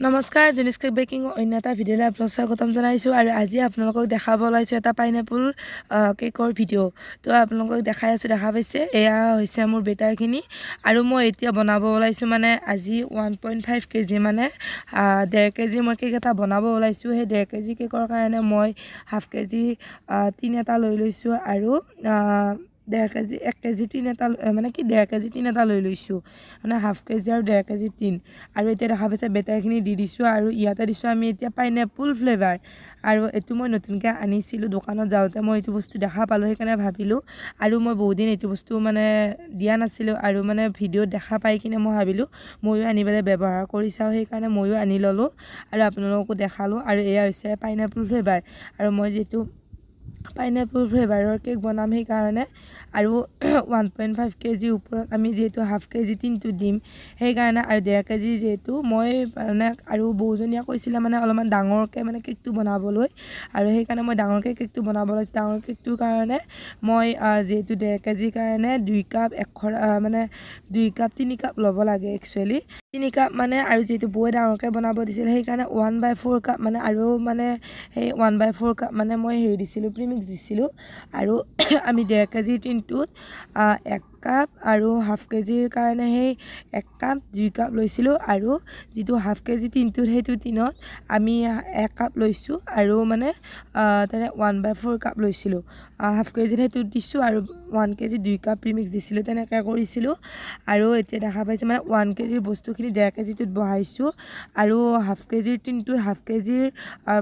নমস্কাৰ, জুনিছ কেক বেকিঙৰ অন্য এটা ভিডিঅ'লৈ আপোনালোক স্বাগতম জনাইছোঁ। আৰু আজি আপোনালোকক দেখাব ওলাইছোঁ এটা পাইনএপল কেকৰ ভিডিঅ'। তো আপোনালোকক দেখাই আছোঁ, দেখা পাইছে, এয়া হৈছে মোৰ বেটাৰখিনি। আৰু মই এতিয়া বনাব ওলাইছোঁ, মানে আজি 1.5 কেজি, মানে 1.5 কেজি মই কেক এটা বনাব ওলাইছোঁ। সেই 1.5 কেজি কেকৰ কাৰণে মই হাফ কেজি টিন এটা লৈ লৈছোঁ আৰু 1.5 কেজি, 1 কেজি টিন এটা, মানে কি, 1.5 কেজি টিন এটা লৈ লৈছোঁ, মানে হাফ কেজি আৰু 1.5 কেজি টিন। আৰু এতিয়া দেখা পাইছে, বেটাৰখিনি দি দিছোঁ আৰু ইয়াতে দিছোঁ আমি এতিয়া পাইনএপল ফ্লেভাৰ। আৰু এইটো মই নতুনকৈ আনিছিলোঁ, দোকানত যাওঁতে মই এইটো বস্তু দেখা পালোঁ, সেইকাৰণে ভাবিলোঁ। আৰু মই বহুতদিন এইটো বস্তু মানে দিয়া নাছিলোঁ আৰু মানে ভিডিঅ'ত দেখা পাই কিনে মই ভাবিলোঁ ময়ো আনি পেলাই ব্যৱহাৰ কৰি চাওঁ। সেইকাৰণে ময়ো আনি ল'লোঁ আৰু আপোনালোককো দেখালোঁ। আৰু এয়া হৈছে পাইনএপল ফ্লেভাৰ। আৰু মই যিটো পাইনএপল ফ্লেভাৰৰ কেক বনাম, সেইকাৰণে আৰু 1.5 কেজিৰ ওপৰত আমি যিহেতু হাফ কেজি টিনটো দিম, সেইকাৰণে। আৰু 1.5 কেজি যিহেতু মই মানে, আৰু বৌজনীয়ে কৈছিলে মানে অলপমান ডাঙৰকৈ মানে কেকটো বনাবলৈ, আৰু সেইকাৰণে মই ডাঙৰকৈ কেকটো বনাব লৈছোঁ। ডাঙৰ কেকটোৰ কাৰণে মই যিহেতু 1.5 কেজিৰ কাৰণে 2 কাপ এশ, মানে 2 কাপ, 3 কাপ ল'ব লাগে একচুৱেলি, 3 কাপ মানে। আৰু যিহেতু বৌয়ে ডাঙৰকৈ বনাব দিছিল, সেইকাৰণে 1/4 কাপ মানে, আৰু মানে সেই 1/4 কাপ মানে মই হেৰি দিছিলোঁ, প্ৰিমিক্স দিছিলোঁ। আৰু আমি 1.5 কেজিৰ টিনটোত 1 কাপ আৰু হাফ কেজিৰ কাৰণে সেই 1 কাপ, 2 কাপ লৈছিলোঁ। আৰু যিটো হাফ কেজি টিনটোত, সেইটো টিনত আমি 1 কাপ লৈছোঁ আৰু মানে তেনে 1/4 কাপ লৈছিলোঁ। হাফ কেজিত সেইটো দিছোঁ আৰু 1 কেজি 2 কাপ প্ৰিমিক্স দিছিলোঁ, তেনেকৈ কৰিছিলোঁ। আৰু এতিয়া দেখা পাইছে, মানে 1 কেজিৰ বস্তুখিনি 1.5 কেজিটোত বহাইছোঁ আৰু হাফ কেজিৰ টিনটোৰ হাফ কেজিৰ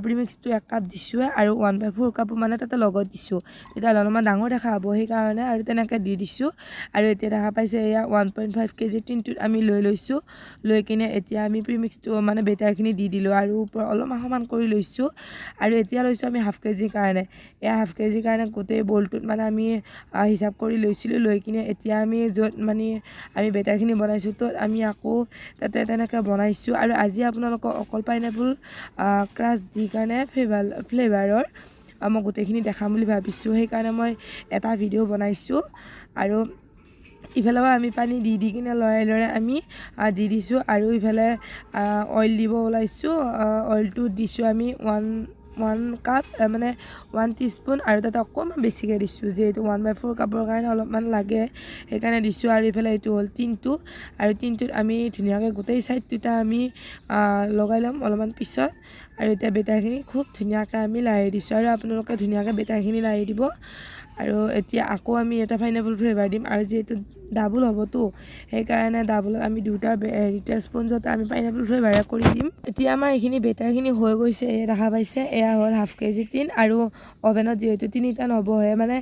প্ৰিমিক্সটো 1 কাপ দিছোঁৱে আৰু 1/4 কাপো মানে তাতে লগত দিছোঁ। তেতিয়াহ'লে অলপমান ডাঙৰ দেখা হ'ব, সেইকাৰণে আৰু তেনেকৈ দি দিছোঁ। আৰু এতিয়া দেখা পাইছে, এয়া 1.5 কেজিৰ টিনটোত আমি লৈ লৈছোঁ। লৈ কিনে এতিয়া আমি প্ৰিমিক্সটো, মানে বেটাৰখিনি দি দিলোঁ আৰু ওপৰত অলপমান সমান কৰি লৈছোঁ। আৰু এতিয়া লৈছোঁ আমি হাফ কেজিৰ কাৰণে। এয়া হাফ কেজিৰ কাৰণে গোটেই বলটোত মানে আমি হিচাপ কৰি লৈছিলোঁ। লৈ কিনে এতিয়া আমি য'ত মানে আমি বেটাৰখিনি বনাইছোঁ, ত'ত আমি আকৌ তাতে তেনেকৈ বনাইছোঁ। আৰু আজি আপোনালোকক অকল পাইনএপল ক্ৰাছ দি কাৰণে ফ্লেভাৰৰ মই গোটেইখিনি দেখাম বুলি ভাবিছোঁ, সেইকাৰণে মই এটা ভিডিঅ' বনাইছোঁ। আৰু ইফালেও আমি পানী দি দি কিনে লৰাই লৰাই আমি দি দিছোঁ। আৰু ইফালে অইল দিব ওলাইছোঁ। অইলটো দিছোঁ আমি ওৱান ওৱান কাপ, মানে 1 টিস্পুন আৰু তাতে অকণমান বেছিকৈ দিছোঁ, যিহেতু 1/4 কাপৰ কাৰণে অলপমান লাগে, সেইকাৰণে দিছোঁ। আৰু ইফালে এইটো হ'ল টিনটো। আৰু টিনটোত আমি ধুনীয়াকৈ গোটেই ছাইড দুটা আমি লগাই ল'ম অলপমান পিছত। আৰু এতিয়া বেটাৰখিনি খুব ধুনীয়াকৈ আমি লাৰি দিছোঁ আৰু আপোনালোকে ধুনীয়াকৈ বেটাৰখিনি লাৰি দিব। আৰু এতিয়া আকৌ আমি এটা পাইনএপল ফ্লেভাৰ দিম। আৰু যিহেতু ডাবুল হ'বতো, সেইকাৰণে ডাবুলত আমি দুটা হেৰিতে স্পঞ্জতে আমি পাইনএপল ফ্লেভাৰে কৰি দিম। এতিয়া আমাৰ এইখিনি বেটাৰখিনি হৈ গৈছে, এয়া দেখা পাইছে। এয়া হ'ল হাফ কেজি টিন। আৰু অভেনত যিহেতু তিনিটা নবহে, মানে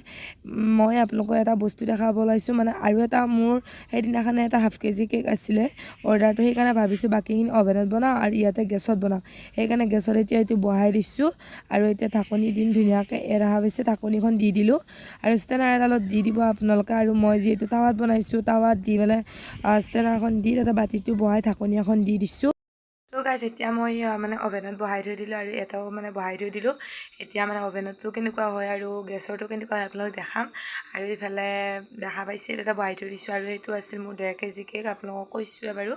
মই আপোনালোকক এটা বস্তু দেখাব ওলাইছোঁ। মানে আৰু এটা মোৰ সেইদিনাখনে এটা হাফ কেজি কেক আছিলে অৰ্ডাৰটো, সেইকাৰণে ভাবিছোঁ বাকীখিনি অভেনত বনাওঁ আৰু ইয়াতে গেছত বনাওঁ। সেইকাৰণে গেছত এতিয়া এইটো বহাই দিছোঁ আৰু এতিয়া ঢাকনি দিম ধুনীয়াকৈ। এয়া দেখা পাইছে, ঢাকনিখন দি দিলোঁ আৰু ষ্টেনাৰ এডালত দি দিব আপোনালোকে। আৰু মই যিহেতু টাৱাত বনাইছোঁ, টাৱাত দি পেলাই ষ্টেনাৰখন দি তাতে বাতিটো বহাই ঢাকনি এখন দি দিছোঁ। ত' গাইজ, এতিয়া মই মানে অভেনত বহাই থৈ দিলোঁ আৰু এটাও মানে বহাই থৈ দিলোঁ। এতিয়া মানে অভেনতটো কেনেকুৱা হয় আৰু গেছৰটো কেনেকুৱা হয় আপোনালোক দেখাম। আৰু ইফালে দেখা পাইছে, এটা বহাই থৈ দিছোঁ। আৰু সেইটো আছিল মোৰ 1.5 কেজি কেক, আপোনালোকক কৈছোঁৱে বাৰু।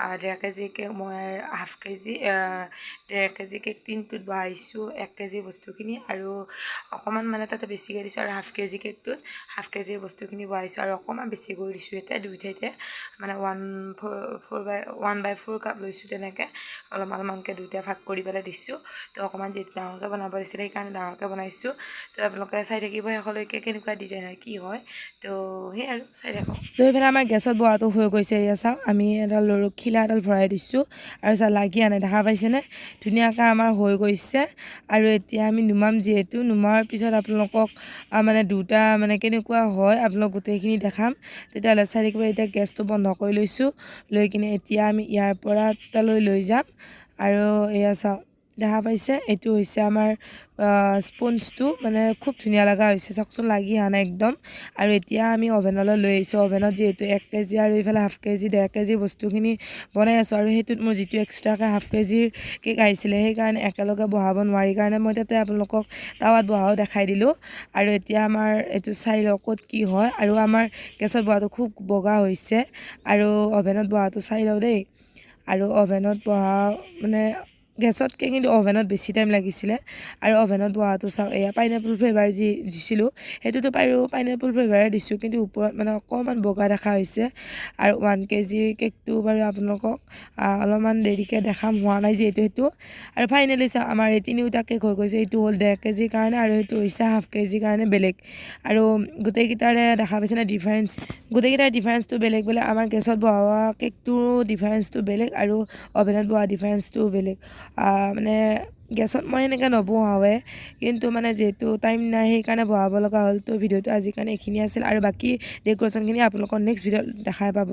1.5 কেজি কেক মই হাফ কেজি, 1.5 কেজি কেক টিনটোত বহাইছোঁ 1 কেজি বস্তুখিনি আৰু অকণমান মানে তাতে বেছিকৈ দিছোঁ। আৰু হাফ কেজি কেকটোত হাফ কেজিৰ বস্তুখিনি বহাইছোঁ আৰু অকণমান বেছি কৰি দিছোঁ এতিয়া দুই ঠাইতে, মানে one four four by 1/4 cup লৈছোঁ। তেনেকৈ অলপমান অলপমানকৈ দুইটা ভাগ কৰি পেলাই দিছোঁ। তো অকণমান যিহেতু ডাঙৰকৈ বনাব দিছিলে, সেইকাৰণে ডাঙৰকৈ বনাইছোঁ। তো আপোনালোকে চাই থাকিব শেষলৈকে, কেনেকুৱা ডিজাইন হয়, কি হয়। তো সেই আৰু চাই থাকক। তো এইফালে আমাৰ গেছত বহাটো হৈ গৈছে। এয়া চাওক, আমি এডাল খিলা এডাল ভৰাই দিছোঁ আৰু চা, লাগি আনে, দেখা পাইছেনে? ধুনীয়াকৈ আমাৰ হৈ গৈছে। আৰু এতিয়া আমি নুমাম যিহেতু, নুমাৰ পিছত আপোনালোকক মানে দুটা মানে কেনেকুৱা হয় আপোনালোক গোটেইখিনি দেখাম। তেতিয়াহ'লে চাই থাকিব। এতিয়া গেছটো বন্ধ কৰি লৈছোঁ। লৈ কিনে এতিয়া আমি ইয়াৰ পৰা তালৈ লৈ যাম। আৰু এয়া চাওক, দেখা পাইছে, এইটো হৈছে আমাৰ স্পঞ্জটো, মানে খুব ধুনীয়া লগা হৈছে। চাওকচোন, লাগি অহা নাই একদম। আৰু এতিয়া আমি অভেনলৈ লৈ আহিছোঁ। অভেনত যিহেতু 1 কেজি আৰু এইফালে হাফ কেজি, 1.5 কেজিৰ বস্তুখিনি বনাই আছোঁ। আৰু সেইটোত মোৰ যিটো এক্সট্ৰাকৈ হাফ কেজিৰ কেক আহিছিলে, সেইকাৰণে একেলগে বহাব নোৱাৰি কাৰণে মই তাতে আপোনালোকক টাৱাত বহাও দেখাই দিলোঁ। আৰু এতিয়া আমাৰ এইটো চাই লওক ক'ত কি হয়। আৰু আমাৰ গেছত বহাটো খুব বগা হৈছে আৰু অভেনত বহাটো চাই লওঁ দেই। আৰু অ'ভেনত বহা মানে গেছতকৈ কিন্তু অ'ভেনত বেছি টাইম লাগিছিলে। আৰু অ'ভেনত বহাটো চাওক, এয়া পাইনএপল ফ্লেভাৰ যি দিছিলোঁ, সেইটোতো বাৰু পাইনএপল ফ্লেভাৰে দিছোঁ, কিন্তু ওপৰত মানে অকণমান বগা দেখা হৈছে। আৰু 1 কেজিৰ কেকটো বাৰু আপোনালোকক অলপমান দেৰিকৈ দেখাম, হোৱা নাই যিহেতু সেইটো। আৰু ফাইনেলি চাওক, আমাৰ এই তিনিওটা কেক হৈ গৈছে। এইটো হ'ল 1.5 কেজিৰ কাৰণে আৰু সেইটো হৈছে হাফ কেজিৰ কাৰণে বেলেগ। আৰু গোটেইকেইটাৰে দেখা পাইছেনে ডিফাৰেঞ্চ? গোটেইকেইটাৰ ডিফাৰেঞ্চটো বেলেগ বেলেগ। আমাৰ গেছত বহোৱা কেকটোৰো ডিফাৰেঞ্চটো বেলেগ আৰু অ'ভেনত বহোৱা ডিফাৰেঞ্চটোও বেলেগ। মানে গেছত মই সেনেকৈ নবহাওঁৱে, কিন্তু মানে যিহেতু টাইম নাই, সেইকাৰণে বহাব লগা হ'ল। তো ভিডিঅ'টো আজিৰ কাৰণে এইখিনি আছিল আৰু বাকী ডেক'ৰেশ্যনখিনি আপোনালোকৰ নেক্সট ভিডিঅ'ত দেখাই পাব।